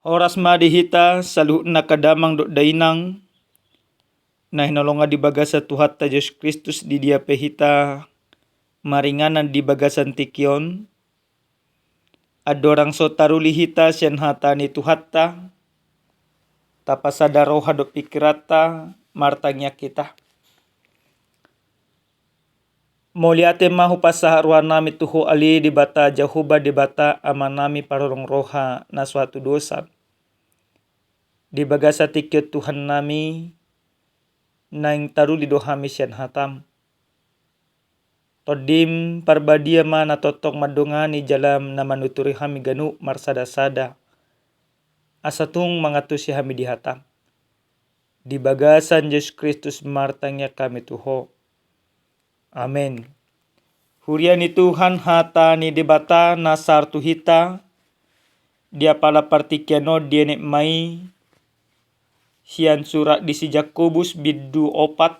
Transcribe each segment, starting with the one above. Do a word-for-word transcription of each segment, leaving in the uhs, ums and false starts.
Horas ma di hita saluhutna angka damang dohot dainang na hinaholongan di bagasan Tuhanta Jesus Kristus, di dia pe hita maringanan di bagasan tingki on. Andorang so taruli hita sian hata ni Tuhanta, tapasada roha dohot pingkiranta, martangiang hita. Mauliate ma hupasahat rohanami tu Ho ale Debata Jahowa, Debata Amanami parholong roha na so hatudosan. Di bagasan tingki on Tuhannami, naeng taruli do hami sian hatam. Tondim Parbadia ma na tongtong mandongani jala na manuturi hami ganup marsadasada, asa tung mangantusi hami di hatam. Di bagasan Jesus Kristus martangiang hami tu Ho. Amen. Huria ni Tuhan, hata ni Debata na sahat tu hita di apala partingkian on dienet ma i sian surat di si Jakobus bindu opat,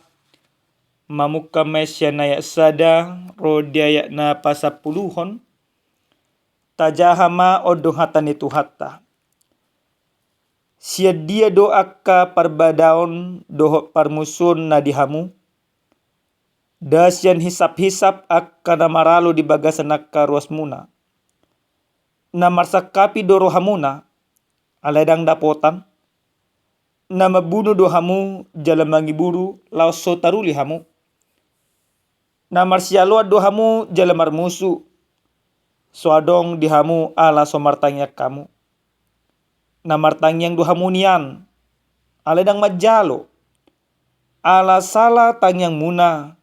mamungka ma i sian ayat sada ro di ayat na pasampuluhon. Tajaha ma, on do hata ni Tuhanta. Sian dia do angka parbadaon dohot parmusuon na di hamu? Nda sian hisaphisap angka na maralo di bagasan angka ruasmuna. Na marsangkapi do rohamuna, alai ndang dapotan. Na mambunu do hamu jala mangiburu laos so taruli hamu. Na marsialoan do hamu jala marmusu, so adong di hamu ala so martangiang hamu. Na martangiang do hamu nian, alai ndang manjalo, ala sala tangiangmuna,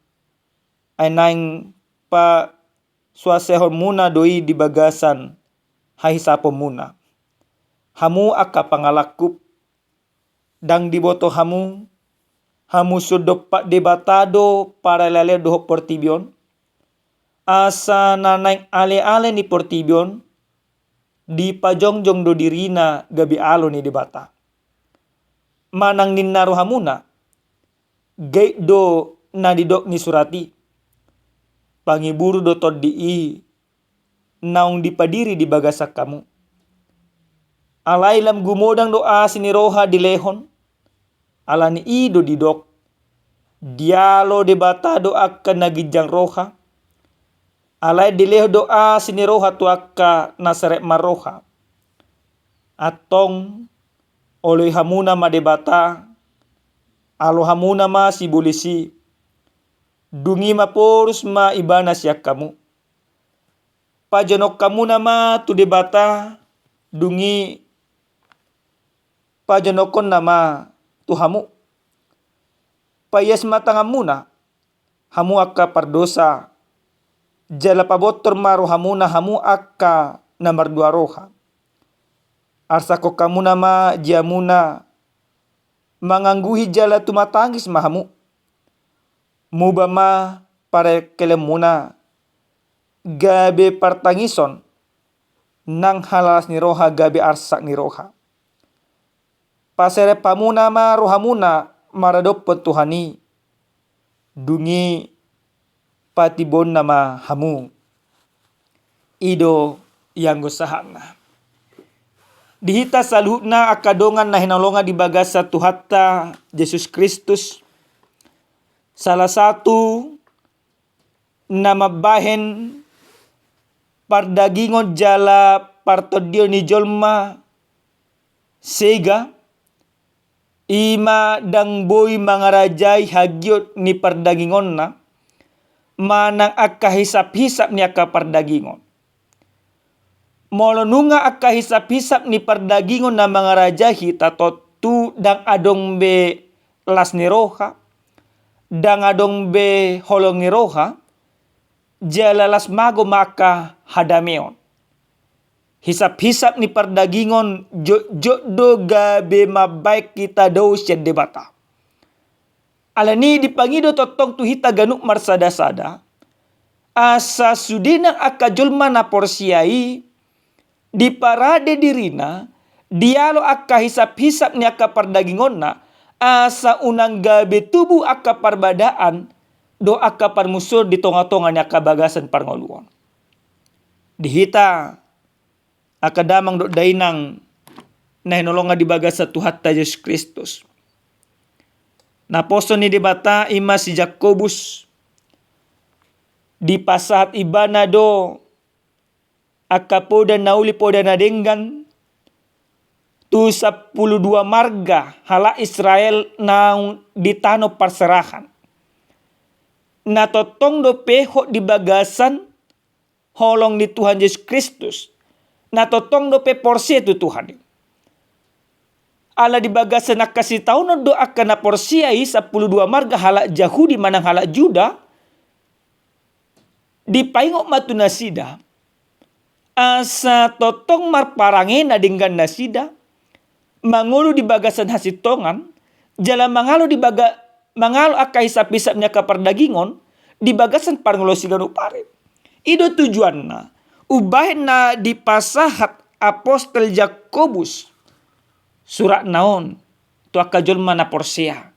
ai naeng pasuasehonmuna do i di bagasan hahisaponmuna. Hamu angka pangalangkup, ndang diboto hamu, hamu so dompak Debata do paralealeon dohot portibi on? Asa na naeng aleale ni portibi on, dipajongjong do dirina gabe alo ni Debata. Manang ninna rohamuna, gaib do na nidok ni surat i, pangiburu do tondi i naung dipadiri di bagasan hamu. Alai lam gumodang do asi ni roha dilehon, ala ni i do didok, dialo Debata do angka na ginjang roha, alai dilehon do asi ni roha tu angka na serep marroha. Antong, oloi hamuna ma Debata, alo hamuna ma sibolis i, dung i maporus ma Ibana sian hamu. Pajonok hamuna ma tu Debata, dung i pajonokhonna ma tu hamu. Paias ma tanganmuna, hamu angka pardosa, jala pabontor ma rohamuna, hamu angka na mardua roha. Arsakhon hamuna ma jiamuna, mangangguhi jala tumatangis ma hamu. Muba ma parengkelenmuna gabe partangison, nang halalas ni roha gabe arsak ni roha. Paserep hamuna ma rohamuna maradophon Tuhan i, dung i patimbonna ma hamu. I do ianggo sahatna. Di hita saluhutna angka dongan na hinaholongan di bagasan Tuhanta Jesus Kristus, salah satu na mambahen pardagingon jala partondion ni jolma sega, i ma ndang boi mangarajai hagiot ni pardagingonna, manang angka hisaphisap ni angka pardagingon. Molo nunga angka hisaphisap ni pardagingon na mangarajai hita, tontu ndang adong be las ni roha, ndang adong be holong ni roha, jala las mago ma angka hadameon. Hisaphisap ni pardagingon jotjot do gabe mambahen hita dao sian Debata. Alani i dipangido tongtong tu hita ganup marsadasada, asa sude nang angka jolma na porsea i diparade dirina, dialo angka hisaphisap ni angka pardagingonna, asa unang gabe tubu angka parbadaan dohot angka parmusuon di tongatonga ni angka bagasan parngoluon. Di hita angka damang dohot dainang na hinaholongan di bagasan Tuhanta Jesus Kristus. Naposo ni Debata ima si Jakobus, dipasahat ibana do angka poda na uli, poda na denggan, tu sampulu dua marga halak Israel naung di tano parserahan. Na tongtong dope hot di bagasan holong ni Tuhan Jesus Kristus. Na tongtong dope porsea tu Tuhan i. Ala di bagasan angka sitaonon do angka na porsea i, sampulu dua marga halak Jahudi manang halak Juda, dipaingot ma tu nasida, asa tongtong marparange na denggan nasida, mangolu di bagasan hasintongan, jala mangalo di baga-, mangalo angka hisap-hisap ni angka pardagingon di bagasan parngoluon siganup ari. I do tujuanna, umbahen na dipasahat apostel Jakobus suratna on tu angka jolma na porsea,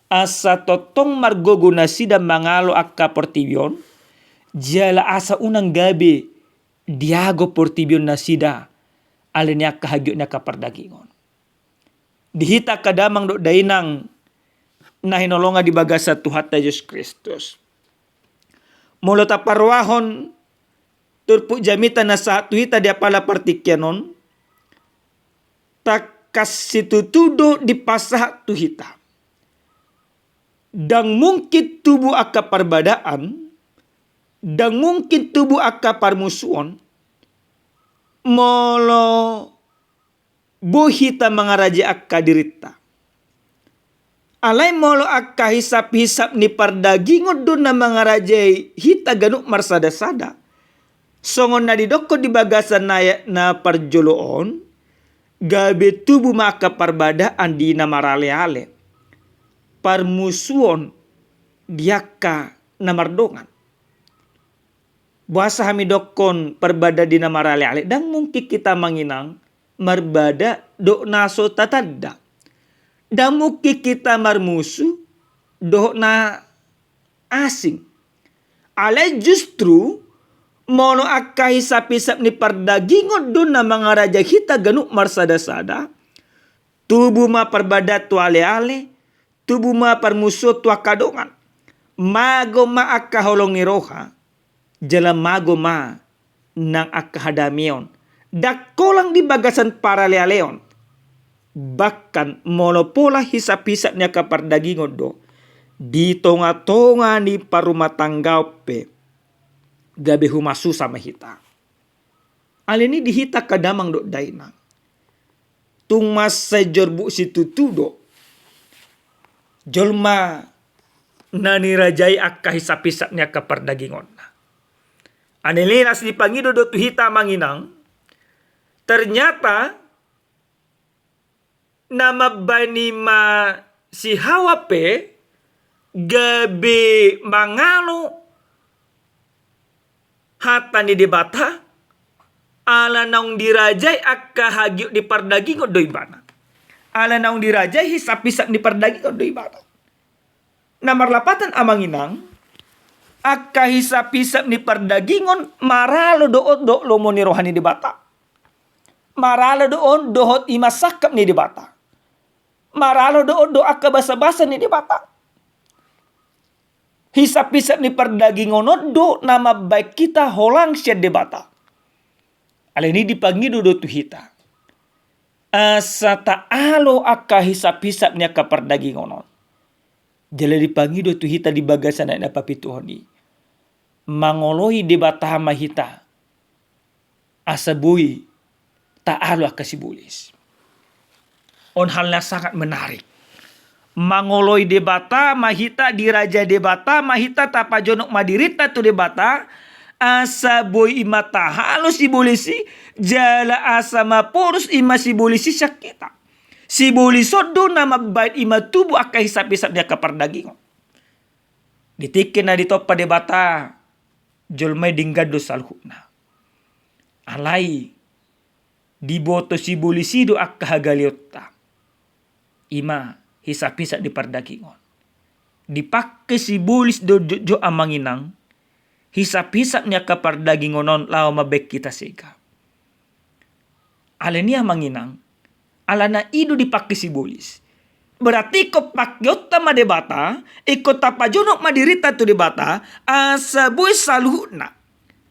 asa tongtong margogo nasida mangalo angka portibi on, jala asa unang gabe diago portibi on nasida, ala ni angka hagiot ni angka pardagingon. Di hita angka damang dohot dainang na hinaholongan di bagasan Tuhanta Jesus Kristus, molo taparrohahon turpuk jamita na sahat tu hita di apala partingkian on, tangkas situtu do dipasahat tu hita. Ndang mungkin tubu angka parbadaan, ndang mungkin tubu angka parmusuon, molo boi hita mangarajai angka dirinta. Alai molo angka hisap-hisap ni pardagingon do na mangarajai hita ganup marsada-sada, songon na didokkon di bagasan ayat na parjolo on, gabe tubu ma angka parbadaan di na marale-ale, parmusuon di angka na mardongan. Boasa hami dokkon parbadaan di na marale-ale? Ndang mungkin hita, amang inang, marbada dohot na so tatanda. Ndang mungkin hita marmusu dohot na asing. Alai justru molo angka hisap-hisap ni pardagingon do na mangarajai hita ganup marsada-sada, tubu ma parbadaan tu ale-ale, tubu ma parmusuon tu angka dongan. Mago ma angka holong ni roha, jala mago ma nang angka hadameon, ndang holan di bagasan parale-aleon. Bahkan molo pola hisap-hisap ni angka pardagingon do, di tonga-tonga ni parrumatanggaon pe gabe humasusa ma hita. Alani i di hita angka damang dohot dainang, tung mansai jorbut situtu do jolma na nirajai angka hisap-hisap ni angka pardagingonna. Alani i laos dipangido do tu hita, amang inang, ternyata na mambaen i ma si Hawa pe gabe mangalo hata ni Debata, ala naung dirajai angka hagiot ni pardagingon do ibana. Ala naung dirajai hisap-hisap ni pardagingon do ibana. Na marlapatan, amang inang, angka hisap-hisap ni pardagingon maralo do on dohot lomo ni roha ni Debata. Maralo do on dohot i ma sangkap ni Debata. Maralo do on dohot angka basa-basa ni Debata. Hisap-hisap ni pardagingon on do na mambaen hita holang sian Debata. Alani i dipangido do tu hita asa taalo angka hisap-hisap ni angka pardagingon on. Jala dipangido tu hita di bagasan ayat na papituhon i, mangoloi Debata ma hita asa boi taalo angka sibolis. On hal na sangat menarik. Mangoloi Debata ma hita, dirajai Debata ma hita, tapajonok ma dirinta tu Debata, asa boi i ma taalo sibolis i, jala asa maporus i ma sibolis i sian hita. Sibolis on do na mambaen i ma tubu angka hisap-hisap ni angka pardagingon. Di tingki na ditompa Debata, jolma i denggan do saluhutna. Alai diboto sibolis i do angka hagaleonta. I ma hisap-hisap ni pardagingon. Dipangke sibolis do jotjot, amang inang, hisap-hisap ni angka pardagingon on laho mambaen hita sega. Alani i, amang inang, Alana i do dipangke sibolis. Berarti ingkon pangkeonta ma Debata, ingkon tapajonok ma dirinta tu Debata, asa boi saluhutna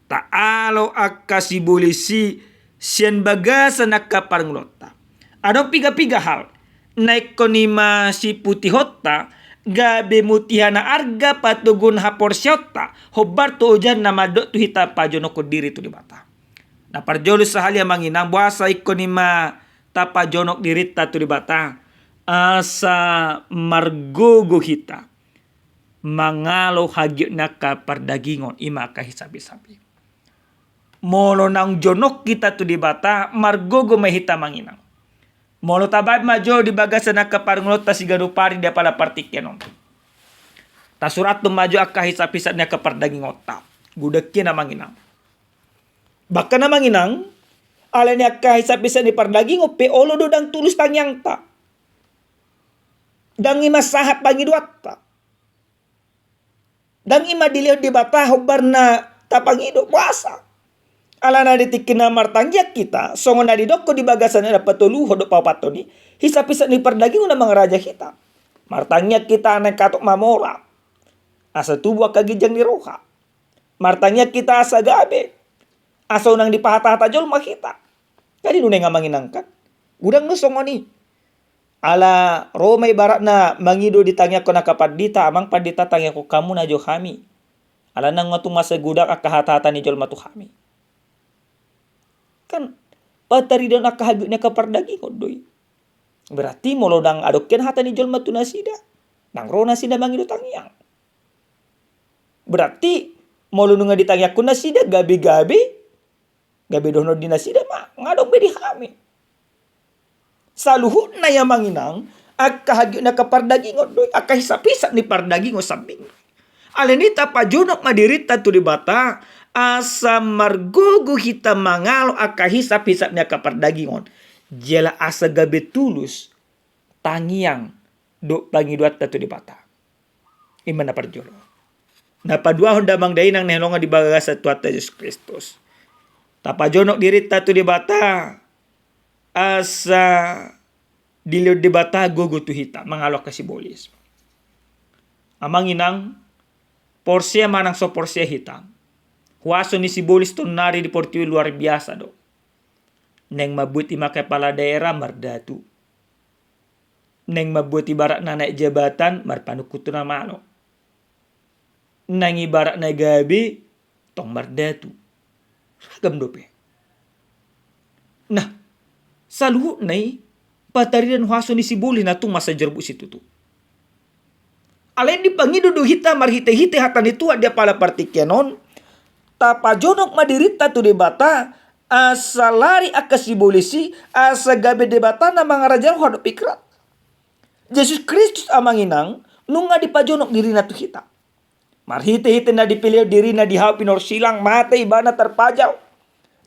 taalo angka sibolis i sian bagasan angka parngoluonta. Adong piga-piga hal na ingkon i masiputihonta, gabe mutiha na arga patoguhon haporseaonta, hombar tu ojakna mandok tu hita pajonokhon diri tu Debata. Na parjolo sahali amang inang, boasa ingkon i ma tapajonok dirinta tu Debata, asa margogo hita mangalo hagiot ni angka pardagingon, i ma angka hisap-hisap i. Molo naung jonok hita tu Debata, margogo ma hita amang inang. Molo tabaen ma jo di bagasan angka parngoluonta siganup ari di apala partingkian on, tasurathon ma jo angka hisap-hisap ni angka pardagingonta. Godang hian amang inang. Bahkan amang inang, alani angka hisap-hisap ni pardagingon pe olo do ndang tulus tangiangta. Ndang i ma sahat pangidoanta. Ndang i ma dilehon Debata hombar na tapangido, boasa? Alana di tingki na martangiang hita, songon na didokkon di bagasan na patoluhon dohot paopathon i, hisap-hisap ni pardagingon na mangaraja hita. Martangiang hita naeng hatop mamora, asa tubu angka ginjang ni roha. Martangiang hita asa gabe, asa unang dipahata-hata jolma hita. Jadi nunga amang inang kan, godang do songon i. Ala ro ma ibaratna mangido ditangiangkon angka pandita, amang pandita tangiangkon hamu na jo hami. Alana nunga tung masa godang angka hata-hata ni jolma tu hami. Kan, pataridahon angka hagiot ni angka pardagingon do i. Berarti molo ndang adong hian hata ni jolma tu nasida, ndang ro nasida mangido tangiang. Berarti molo nunga ditangiangkon nasida gabe-gabe, gabe dohonon di nasida ma, nunga adong be di hami. Saluhutna i amang inang, angka hagiot ni angka pardagingon do i, angka hisap-hisap ni pardagingon sambing. Alani i tapajonok ma dirinta tu Debata, asa margogo hita mangalo angka hisap-hisap ni angka pardagingon. Jala asa gabe tulus tangiang dohot pangidoanta tu Debata. I ma na parjolo. Na paduahon damang dainang na hinaholongan di bagasan Tuhanta Jesus Kristus, tapajonok dirinta tu Debata, asa dilehon Debata gogo tu hita mangalo angka sibolis. Amang inang, porsea manang so porsea hita, huaso ni sibolis tu on nari di portibi luar biasa do. Naeng mambuat i ma kepala daerah mardatu. Naeng mambuat ibaratna naek jabatan marpanungkun tu na malo. Naeng ibaratna gabe tong mardatu. Ragam dope. Nah, saluhutna i pataridahon huaso ni sibolis na tung masa jorbut situtu. Alai dipangido do hita marhite-hite hata ni Tuhan di apala partingkian on, tapajonok ma dirinta tu Debata, asa lari angka sibolis i, asa gabe Debata na mangaraja roha dohot pingkiran. Jesus Kristus amang inang, nunga dipajonok dirina tu hita. Marhite-hite na dipilehon dirina di hau pinorsilang, mate ibana tarpajal,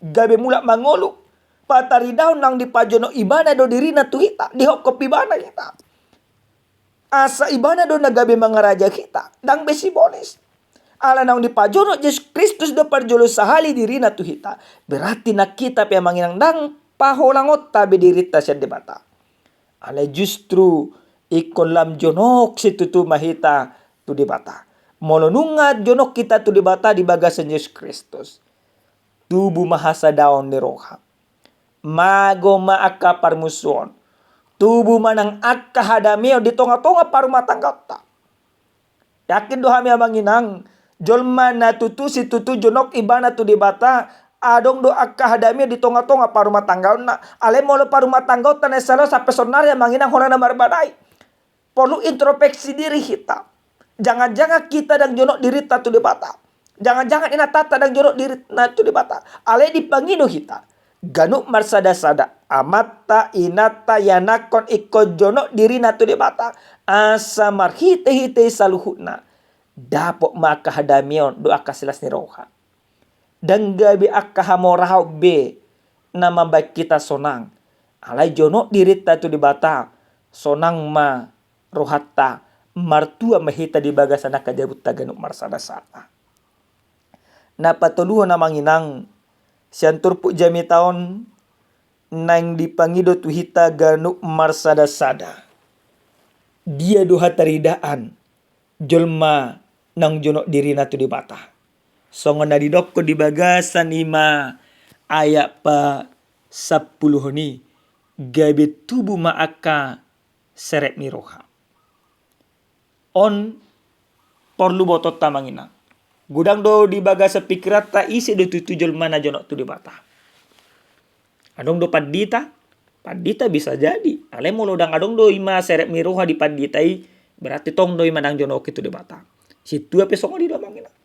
gabe mulak mangolu. Pataridahon naung dipajonok ibana do dirina tu hita, dihophop ibana hita. Asa ibana do na gabe mangaraja hita, ndang be sibolis. Ala naung dipajonok Jesus Kristus do parjolo sahali dirina tu hita, berarti nang hita pe amang inang ndang paholangonta be dirinta sian Debata. Alai justru ingkon lam jonok situtu ma hita tu Debata. Molo nunga jonok hita tu Debata di bagasan Jesus Kristus, tubu ma hasadaon ni roha. Mago ma angka parmusuon. Tubu ma nang angka hadameon di tonga-tonga parumatanggaonta. Yakin do hami amang inang, jolma na tutu situtu jonok ibana tu Debata, adong do angka hadameon di tonga-tonga parumatanggaonna. Alai molo parumatanggaonta na salo sampe saonari amang inang, hona na marbadai. Porlu introspeksi diri hita. Jangan-jangan hita ndang jonok dirinta tu Debata. Jangan-jangan inantanta ndang jonok dirina tu Debata. Alai dipangido hita, ganup marsada-sada, amanta, inanta, ianakhon ingkon jonok dirina tu Debata, asa marhite-hite i saluhutna dapot ma angka hadameon dohot angka silas ni roha. Ndang gabe angka hamoraon be na mambahen hita sonang. Alai jonok dirinta tu Debata, sonang ma rohanta, martua ma hita di bagasan angka jabunta ganup marsada-sada. Na patoluhon amang inang, sian turpuk jamita on, naeng dipangido tu hita ganup marsada-sada. Dia do hataridaan jolma naung jonok dirina tu Debata. Songon na didokkon di bagasan i ma ayat pasampuluhon i, gabe tubu ma angka serep ni roha. On porlu botoonta, Amang Inang. Godang do di bagasan pikiranta ise do tutu jolma na jonok tu Debata. Adong do pandita, pandita bisa jadi. Alai molo ndang adong do i ma serep ni roha di pandita i, berarti tong do i ma naung jonok i tu Debata. Sintua pe songon i do, Amang Inang.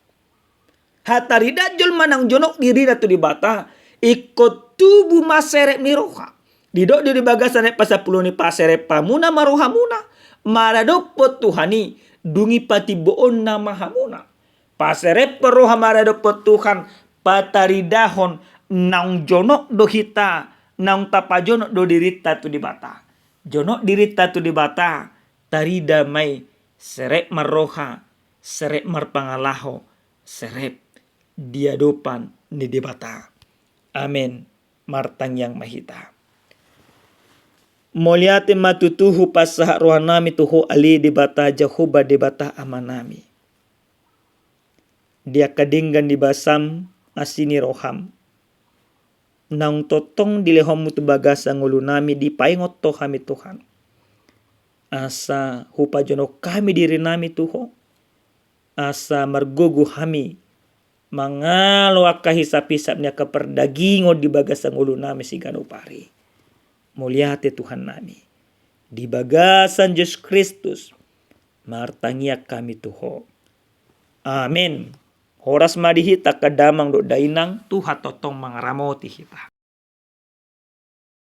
Hataridaan jolma naung jonok dirina tu Debata, ingkon tubu ma serep ni roha. Didok do di bagasan ayat pasampuluhon i, paserep hamuna ma rohamuna maradophon Tuhan i, dung i patimboonna ma hamuna. Paserep roha maradophon Tuhan, pataridahon naung jonok do hita, naung tapajonok do dirinta tu Debata. Jonok dirinta tu Debata, tarida ma i serep marroha, serep marpangalaho, serep di adopan ni Debata. Amen. Martangiang ma hita. Mauliate ma tutu hupasahat rohanami tu Ho ale Debata Jahowa, Debata Amanami. Di angka denggan ni basam, asi ni roham, naung tongtong dilehonmu tu bagasan ngolunami, dipaingot Ho hami Tuhan. Asa hupajonok hami dirinami tu Ho, asa margogo hami mangalo angka hisap-hisap ni angka pardagingon di bagasan ngolunami siganup ari. Mauliate Tuhannami. Di bagasan Jesus Kristus martangiang hami tu Ho. Amen. Horas ma di hita angka damang dohot dainang, Tuhan tongtong mangaramoti hita.